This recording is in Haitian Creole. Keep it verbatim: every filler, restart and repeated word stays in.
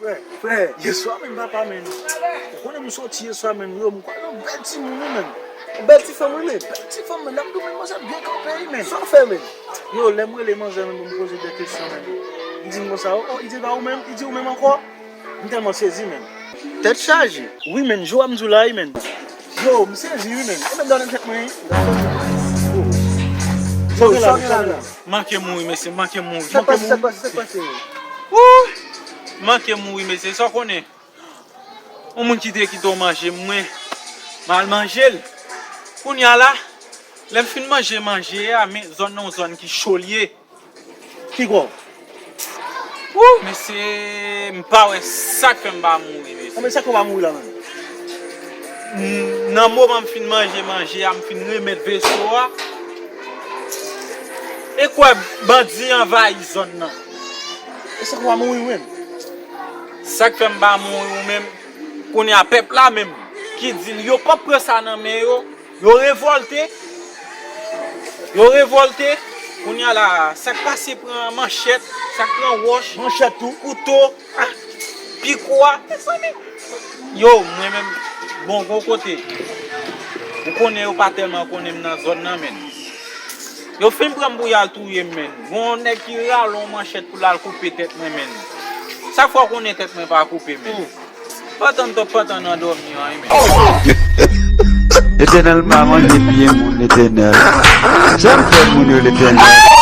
Frè, frè. Yèswa menm papa menm. Ou konnen m soti yèswa menm, yo, m kwè yon bèl timoun wi menm. Yon bèl ti fanm wi menm. Bèl ti fanm menm, l ap dou menm, manzè byen kanpe wi menm. Sa w fè menm? Yo, lè m rele manzè menm pou m poze de kesyon menm, li di m konsa, o, o, li di e pa ou menm, li di ou menm ankò. M tèlman sezi menm. Tèt chaje. Wi menm, jou a m di w la wi menm. Yo, m sezi wi menm. E menm gade m tèt mwen wi. Yo, sa gen la, sa gen la. Manke mouri mesye, manke mouri. Sa k pase, sa k pase, sa k pase? Wouy! Manke mouri mesye, sa w konnen? Yon moun ki te kite w manje mwen, m al manje l. Kounye a la, lè m fin manje manje a, men zòn nan yon zòn ki cho l ye. Ki kwa w? Wouy mesye, m pa wè sa k fè m pa mouri mesye. Anben sa k fè w pa mouri la menm? Nan moman m fin manje manje a, m fin remèt veso a, e kwè bandi anvayi zòn nan. E sa k fè w pa mouri menm? Sa k fè m pa mouri ou menm? Kounye a pèp la menm ki di l yo p ap pran sa nan men yo, yo revòlte, yo revòlte. Kounye a la, sa k pase pran manchèt, sa k pran wòch, manchèt tou, kouto, ah, pikwa, mezanmi. Yo, mwen menm, bon, gon kote. Ou konnen yo pa tèlman konnen m nan zòn nan menm. Yo fin pran m pou y al touye m menm. Gon nèg ki rale yon manchèt pou l al koupe tèt mwen menm. Sa k fè w konnen tèt mwen pa koupe menm? Pantan m t ap pantan nan dòmi an wi menm. Letènèl pa manje pye moun, Letènèl. Sa m fè moun yo, Letènèl?